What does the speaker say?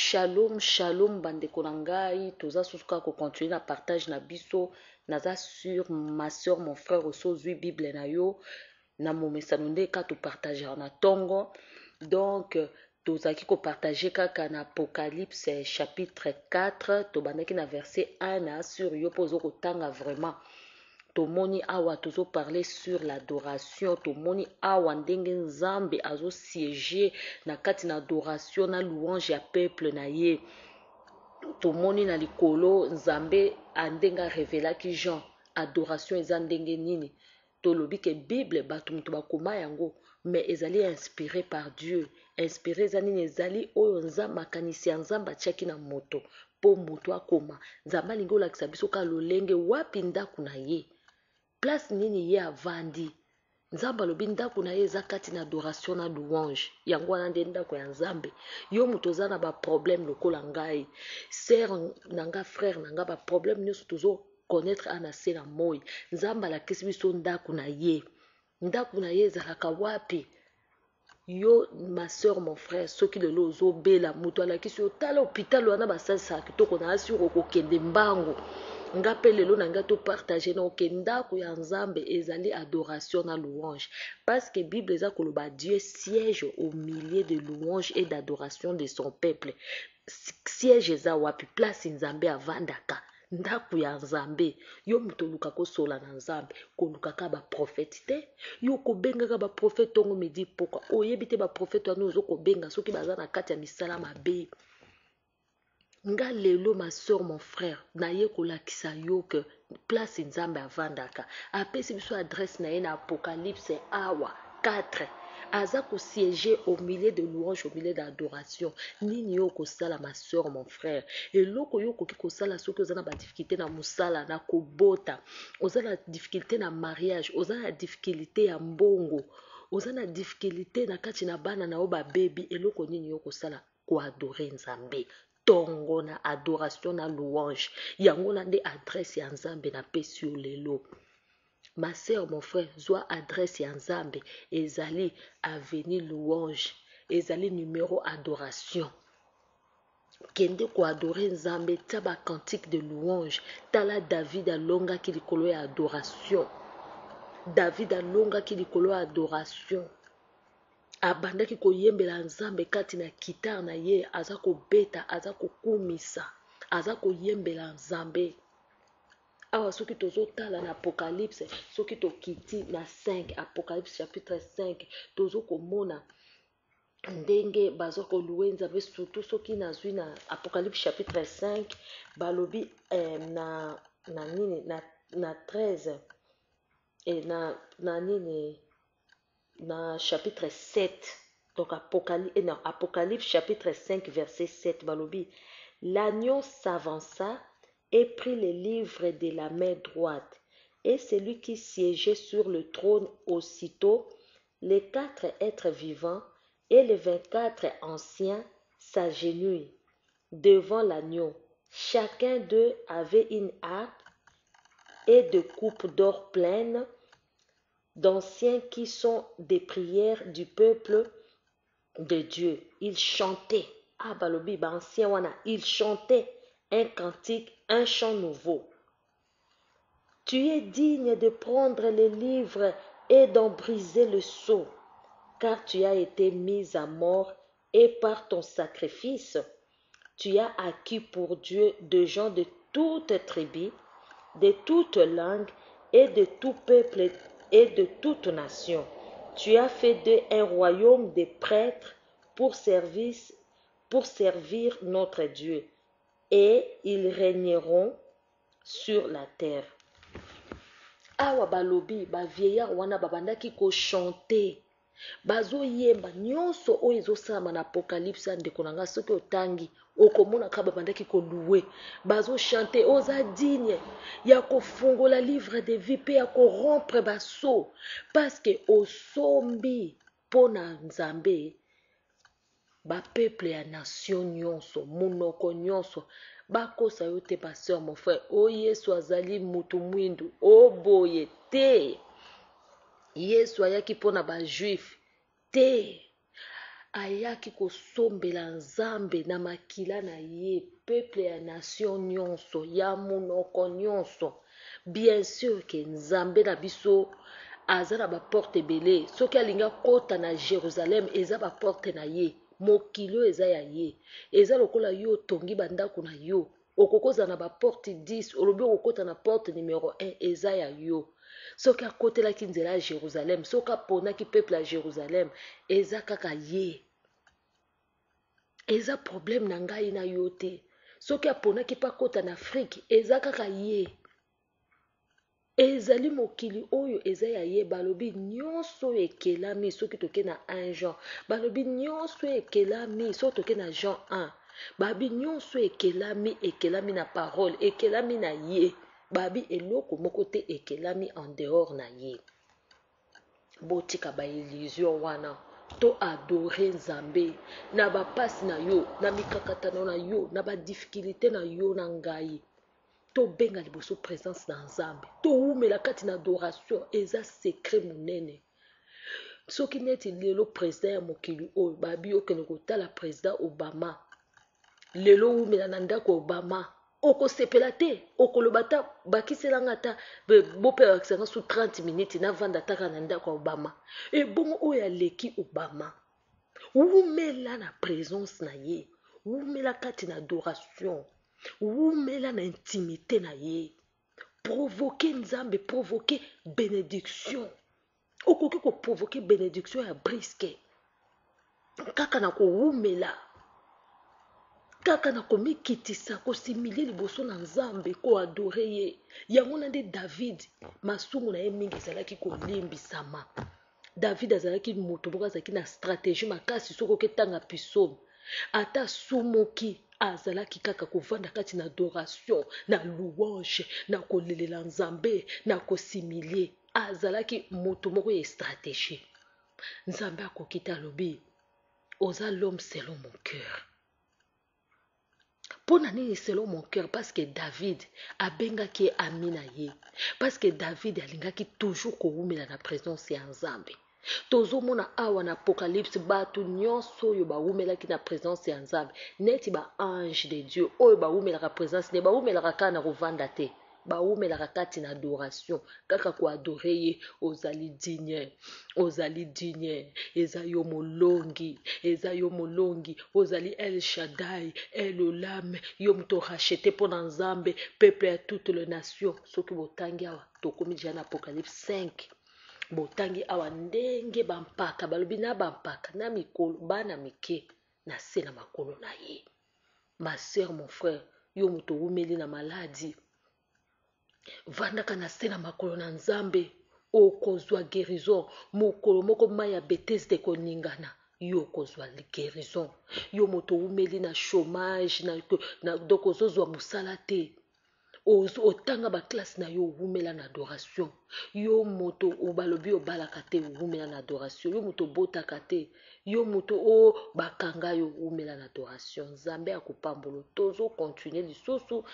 Shalom shalom bandeko na ngai toza susu kaka ko continuer na partage na biso naza sur ma soeur mon frère osi ozui bible na yo na momesano nde kaka to partageaka na tongo donc tozalaki ko partager kaka na apocalypse chapitre 4 tobandaki na verset 1 na sur yo mpo ozo kotanga vraiment Tomoni awa tozo parler sur l'adoration, tomoni awa ndenge Nzambe azo sieger na kati na adoration na louange ya peuple na ye. Tomoni na likolo Nzambe ndenge a revelaki Jean adoration eza ndenge nini. Tolobi ke Bible bato moto bakoma yango mais ezali inspire par Dieu. Inspire eza nini? Ezali oyo Nzambe, makanisi ya Nzambe atiaki na moto mpo moto akoma. Nzambe alingi olakisa biso kaka lolenge wapi ndako na ye, place nini ye avandi. Nzambe alobi ndako na ye eza kati na adoration na louange. Yango wana nde ndako ya Nzambe. Yo moto oza na ba problème lokola ngai, sœur na nga, frère na nga, ba problème nyonso tozo connaître awa na se na moi. Nzambe alakisi biso ndako na ye. Ndako na ye ezalaka wapi? Yo ma soeur mon frère soki lelo ozobela moto alakisi yo tala hôpital wana basalisaka kitoko na asur okokende mbangu nga mpe lelo na ngai to partage na oke ndako ya nzambe ezali adoration na louange parce que bible eza koloba dieu siège au milieu de louange et d'adoration de son peuple siège eza wapi place nzambe avandaka Ndaku ya Nzambe yo moto oluka kosola na Nzambe koluka ka ba prophète te yo kobengaka ba prophète tongo midi pokwa oyebi te ba prophète wana ozo kobenga soki baza na kati ya misala mabe nga lelo ma soeur mon frère naye kolakisa yo que place Nzambe avandaka apesi biso adresse na ye na apocalypse awa 4 aza ko siéger au milieu de louange au milieu d'adoration nini yo okosala ma soeur mon frère eloko yo okoki kosala soki oza na ba difficulté na mosala na kobota oza na difficulté na mariage oza na difficulté ya mbongo oza na difficulté na kati na bana na yo babebi eloko nini yo okosala koadore nzambe tongo na adoration na louange yango na nde adresse ya nzambe napesi yo lelo Ma sœur mon frère zwa adresse ya nzambe ezali avenue louange ezali numero adoration kende ko adore nzambe tia ba cantique de louange tala David alongaki likolo ya adoration David alongaki likolo ya adoration abandaki koyembela nzambe kati na guitare na ye aza kobeta aza kokumisa aza koyembela nzambe Awa soki tozotala na Apocalypse, soki tokiti na 5, Apocalypse chapitre 5, tozo komona ndenge bazo koluwe Nzambe, surtout soki nazwi na Apocalypse chapitre 5, balobi eh, na, na nini na, na 13 eh, na, na nini na chapitre 7 donc Apocalypse, eh, non, Apocalypse chapitre 5 verset 7 balobi l'agneau s'avança et prit le livre de la main droite et celui qui siégeait sur le trône aussitôt les quatre êtres vivants et les 24 anciens s'agenouillent devant l'agneau. Chacun d'eux avait une harpe et deux coupes d'or pleines d'anciens qui sont des prières du peuple de Dieu. Ils chantaient. Ah, balobi, ba anciens wana, ils chantaient un cantique, un chant nouveau. Tu es digne de prendre les livres et d'en briser le sceau, car tu as été mis à mort et par ton sacrifice, tu as acquis pour Dieu des gens de toute tribu, de toute langue et de tout peuple et de toute nation. Tu as fait d'eux un royaume de prêtres pour, service, pour servir notre Dieu, et ils régneront sur la terre. Awa balobi ba vieillard wana babandaki ko chanter Bazoyemba nyonso oyo ezosalama na apocalypse ya ndeko na ngai soki otangi okomona kaka babandaki koloue bazochante oza digne ya kofungola livre de vie mpe ya korompre baso parceke osombi mpo na nzambe ba peuple ya nation nyonso monoko nyonso bakosa yo te ma soeur mon frère o oh, yesu azali mutu mwindu o oh, boye te yesu ayaki mpo na bajuif te. Ayaki kosombela Nzambe na makila na ye peuple ya nation nyonso, ya monoko nyonso. Bien sûr que Nzambe na biso aza na ba porte ebele. Soki alingi akota na Jerusalem, eza ba porte na ye. Mokili oyo eza ya ye. Eza lokola yo otongi ba ndako na yo. Okoki kozala na ba porte 10, olobi okokota na porte numero 1, eza ya yo. Soki akotelaki nzela ya Jerusalem, soki aponaki peuple ya Jerusalem, eza kaka ye. Eza problème na ngai na yo te. Soki aponaki mpe akota na Afrique, eza kaka ye. Ezali mokili oyo eza ya ye. Balobi nyonso oyo ekelami, soki toke na 1 Jean, balobi nyonso oyo ekelami, soki toke na Jean 1, babi nyonso ekelami, ekelami na parole, ekelami na ye. Babi eloko moko te ekelami en dehors na ye. Botika ba illusion wana. To adorer Nzambe na ba pasi na yo, na mikakatano na yo, na ba difficulté na yo na ngai. Tobenga liboso présence na Nzambe. Towumela kati na adoration, eza secret monene. Soki neti lelo président ya mokili oyo babi okende kotala président Obama, lelo wumela na ndako ya Obama, okosepela te, okoloba ata bakiselanga ata bope bakisanga su 30 minutes navanda taka na ndako ya Obama. Ebongo oyo aleki Obama, wumela na présence na ye, wumela kati na adoration, wumela na intimité na ye. Provoquer Nzambe, provoquer bénédiction. Okoki koprovoquer bénédiction ya briske kaka na kowumela, kaka na komikitisa, kosimilie liboso na Nzambe, koadorer ye. Yango na nde David, masumu na ye mingi ezalaki kolimbisama. David azalaki moto moko azalaki na stratégie makasi. Soki oketanga psaume, ata sumuki, azalaki kaka kovanda kati na adoration, na louange, na kolelela Nzambe, na kosimilie. Azalaki moto moko ya stratégie. Nzambe akoki te, alobi oza l'homme selon mon cœur. Mpo na nini selon mon cœur? Parce que David abengaki ye ami na ye, parce que David alingaki toujours kowumela na présence ya Nzambe. Tozomona awa na Apocalypse bato nyonso oyo bawumelaki na présence ya Nzambe, neti ba ange de Dieu oyo bawumelaka présence ne, bawumelaka kaka na kovanda te, bawumelaka kati na adoration, kaka koadorer ye. Ozali digne, ozali digne, eza yo molongi, eza yo molongi, ozali El Shaddai, El Olam, yo moto racheté mpo na Nzambe peuple ya toutes les nations. Soki botangi awa, tokomi deja na Apocalypse 5, botangi awa ndenge bampaka balobi na bampaka na mikolo, bana mike na se na makolo na ye. Ma sœur, mon frère, yo moto owumeli na maladi, vandaka na se na makolo na Nzambe, okozwa guérison. Mokolo moko mai ya Betesda ekoningana, yo okozwa guérison. Yo moto owumeli na chômage na, donc ozozwa mosala te, otanga baklasse na yo, owumela na adoration. Yo moto balobi obalaka te, owumela na adoration. Yo moto obotaka te, yo moto oyo bakanga yo, owumela na adoration. Nzambe akopambola. Tozocontinuer lisusu.